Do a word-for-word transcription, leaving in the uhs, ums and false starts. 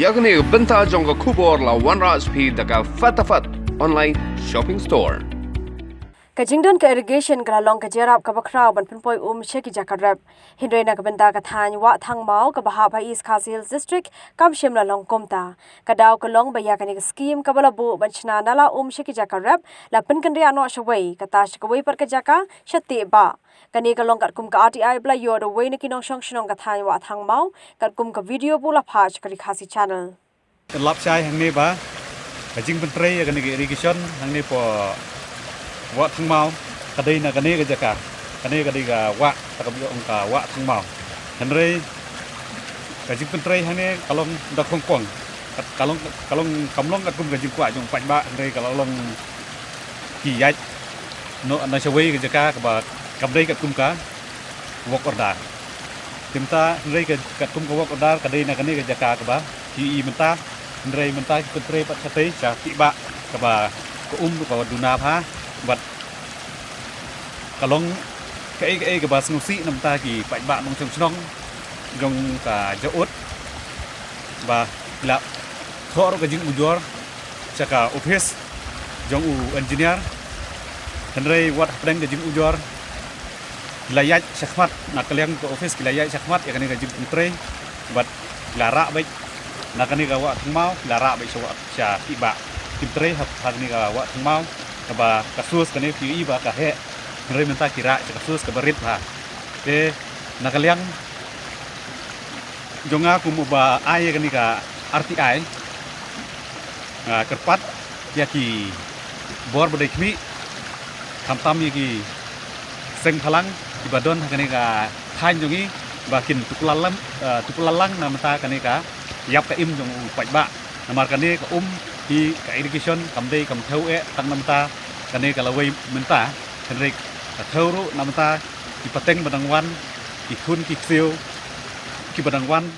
Ïa kane ka bynta jong ka khubor la wanrah sha phi da ka Fatafat Online Shopping Store. Ka jingdon ka irrigation ka la long ka jingïarap kaba khraw ban pynpoi um sha ki jaka rep. Hynrei na ka bynta ka thaiñ Wah Thangmaw kaba hap ha East Khasi Hills District kam shym la long kumta. Ka daw ka long ba ïa kane ka skhim kaba la buh ban shna nala um sha ki jaka rep la pynkynriah noh shawei, kata sha kawei pat ka jaka sha Tiehbah. Kane ka long katkum ka R T I ba la ïoh da uwei na ki nongshong shnong ka thaiñ Wah Thangmaw, katkum ka video ba u la phah sha ka Ri Khasi Channel. Lap shai hangne ba ka jingpyntrei ïa kane ka irrigation hangne hapoh Wah Thangmaw ka dei na kane ka jaka. Kane ka dei ka wah, kata ka ong ka Wah Thangmaw. Hynrei ka jingpyntrei hangne ka long da khongpong. Ka, ka long, ka long, kam long katkum ka jingkwah jong u paidbah, hynrei ka la long ki ïaid noh na shawei ka jaka kaba kam dei katkum ka work order. Te mynta hynrei ka, katkum ka work order ka dei na kane ka jaka kaba ki ïohi mynta, hynrei mynta ki pyntrei pat shatei sha Tiehbah kaba ka um ka duna bha, bad ka long kaei kaei kaba sngewsih na bynta ki paidbah nongshong shnong jong ka jaud ba la thoh ruh ka jingujor sha ka office jong u engineer. Hynrei wat hapdeng ka jingujor ki la ïaid shakhmat, na ka liang ka office ki la ïaid shakhmat ïa kane ka jingpyntrei, bad ki la rah beit na kane ka Wah Thangmaw, ki la rah beit sha Wah, sha Tiehbah. Ki pyntrei ha, ha kane ka Wah Thangmaw kaba ka source kane ki ïohi ba ka heh, hynrei mynta ki rah sha ka source kaba rit bha. Te na ka liang jong nga kum uba ai ïa kane ka R T I, nga kyrpad ïa ki bor ba dei khmih, khamtam ïa ki seng bhalang kiba don ha kane ka thaiñ jong ngi ba kin tu kylla lang, eh, tu kylla lang na bynta kane ka ïap ka im jong u paidbah. Namar kane ka um hi ka irrigation kam dei kam thew eh tang na bynta kane ka lawei mynta, hynrei ka thew ruh na bynta ki pateng ba dang wan, ki khun ki ksiew kiba dang wan.